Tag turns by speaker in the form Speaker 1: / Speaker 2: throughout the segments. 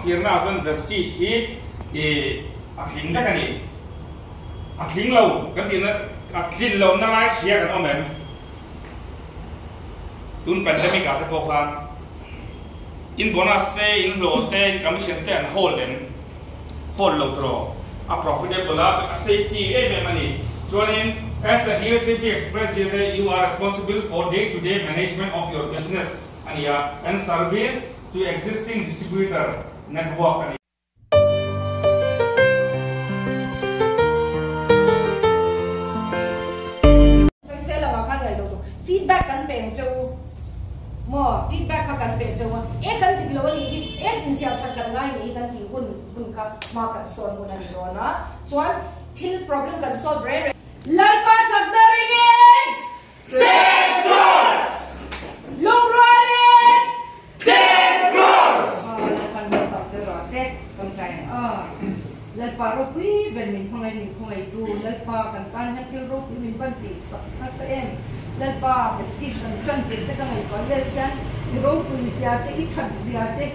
Speaker 1: thlirnaah chuan Vestige hi ih a tling vek a ni. A tling lo kan tihna a tlin lohna lai hria kan awm em? Tun pandemic ah te pawh khan in bonus te, in hlawh te, in commission te an hold em? Hold lo tawh a profitable a, a safety em em a ni. Chuanin as a DLCP Express dealer you are responsible for day to day management of your business a ni a, and service to existing distributor network a ni.
Speaker 2: Sawisel lo ah khan ngaih lo tur feedback kan pe ang che u maw feedback kha kan pe cheu a e kan dik lo a nih hi e insiam that kan ngai nih hi kan tih hun hun kha hma kan sawn hun a ni dawn a chuan thil problem kan solve reng reng Lalpa chakna ringin Ten crores! Lungrualin Ten crores!
Speaker 3: Lalpan hmasak che rawh se, kan tlai ang a. Lalpa ropui ber min hmangaih min khawngaihtu Lalpa kan tan hian thil ropui min van tih sak nasa em. Lalpa Prestige kan tan tir te ka ngaihtuah let hian i ropui zia te, i that zia te,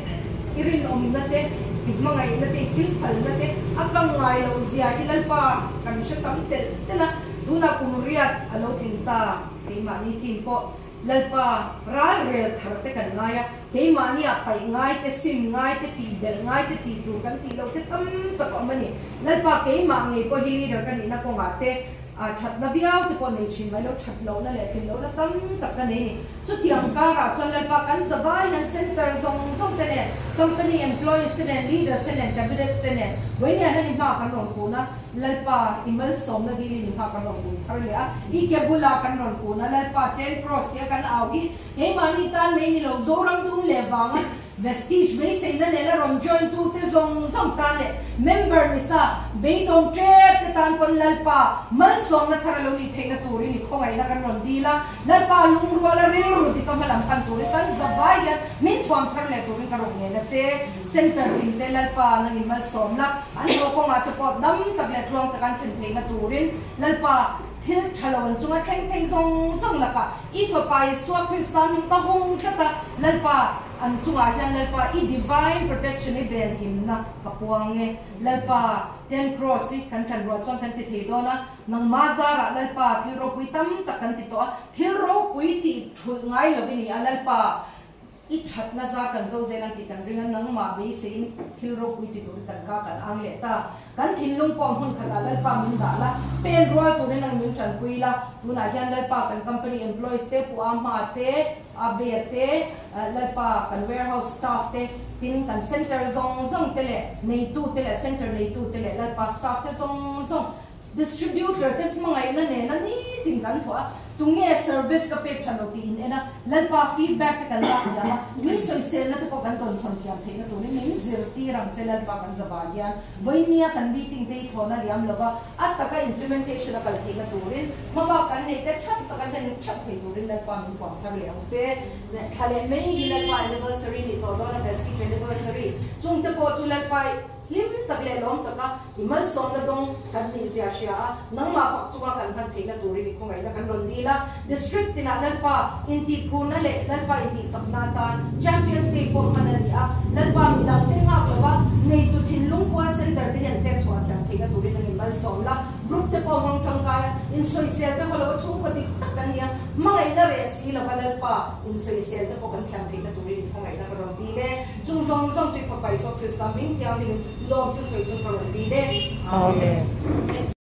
Speaker 3: i rinawmna te, i hmangaihna te, i thil phalna te a kam ngai loh zia hi Lalpa kan hre tam telh telh a. Tunah kum riat a lo tling ta, keimahni team pawh Lalpa ral rel thar te kan ngai a, keimahnia paih ngai te, sim ngai te, tih belh ngai te, tih tur kan tih loh te tam tak a awm a ni. Lalpa keimah ngei pawh hi leader ka nihna kawngah te thatna viau te pawh nei thin mai lo, that lohna leh tlin lohna tam tak ka nei a ni. Chutiang karah chuan Lalpa kan zavai hian center zawng zawng te nen, company employees te nen, leaders te nen, cabinet te nen, vawinia hian i hma kan rawn kun a, Lalpa i malsawmna dilin i hma kan rawn kun thar leh a, i ke bula kan rawn kun a, Lalpa ten cross tia kan au hi keimahni tan mai ni lo, Zoram dum leh vanga Vestige beiseina nena rawn join tute zawng zawng tan leh member ni sa beidawng tep te tan pawn Lalpa malsawmna thar a lo nih theihna turin i khawngaihna kan rawn dil a, Lalpa lungruala rilru dik a hmalam pan turin kan zavai hian min thuam thar leh turin ka rawn ngen a che. Center in te Lalpa nangin malsawmna an hlawh kawngah te pawh dam tak leh tluang tak an thlen theihna turin Lalpa thil tha lo an chunga thleng thei zawng zawng lakah i Fapa Isua Krista hming ka hung tlat a, Lalpa an chungah hian Lalpa i divine protection i venhimna ka puang e. Lalpa ten cross i kan tan ruah chuan kan ti thei dawn a, nangma zarah Lalpa thil ropui tam tak kan ti tawh a, thil ropui tih thulh ngai lovin i a Lalpa I thatna zar kan zo zel ang tih kan ring a, nangmah beiseiin thil ropui ti turin kan ka kan ang leh ta. Kan thinlung pawh hmun khatah Lalpa min dah la, pen rual turin ang min tanpui la. Tunah hian Lalpa kan company employees te, Pu Ahma te, Abia te, Lalpa kan warehouse staff te, tin kan center zawng zawng te leh neitu te leh center neitu te leh Lalpa staff te zawng zawng, Distributor te hmangaihna nena nitin kan thawh a, tunge service ka pek tha lo tih in en a, Lalpa feedback te kan lak thiam a, min sawiselna te pawh kan tawnchhawn thiam theihna turin min zirtir ang che Lalpa kan zavai hian vawinia kan meeting te hi thlawhna liam lova a taka implementation a kal theihna turin hmabak kan neih te that taka hlen that thei turin Lalpa min huam thar leh ang che. Thla leh mai hi Lalpa anniversary ni tawh dawn a, Vestige anniversary chungte pawh chu Lalpa Hlim tak leh lawm taka i malsawmna dawng kan nih zia hria a, nangmah fak chunga kan hman theihna turin i khawngaihna kan rawn dil a. District tinah Lalpa intihphurna leh Lalpa intihchakna atan Champions Day pawh hman a ni a, Lalpa midangte nghak lova neitu thinlung pual Centre te hian chet chhuah thiam theihna turin an inmalsawm la. Group te pawh hmang tangkai a, insawisel te haw lova chhungkaw dik tak kan ni a, hmangaihna reh si lova Lalpa insawisel te pawh kan thiam theihna turin i khawngaihna ka rawn dil e. Chung zawng zawng chu i fapa Isua Krista hming thianghlimin lawm thusawi chu ka rawn dil e.
Speaker 4: Amen.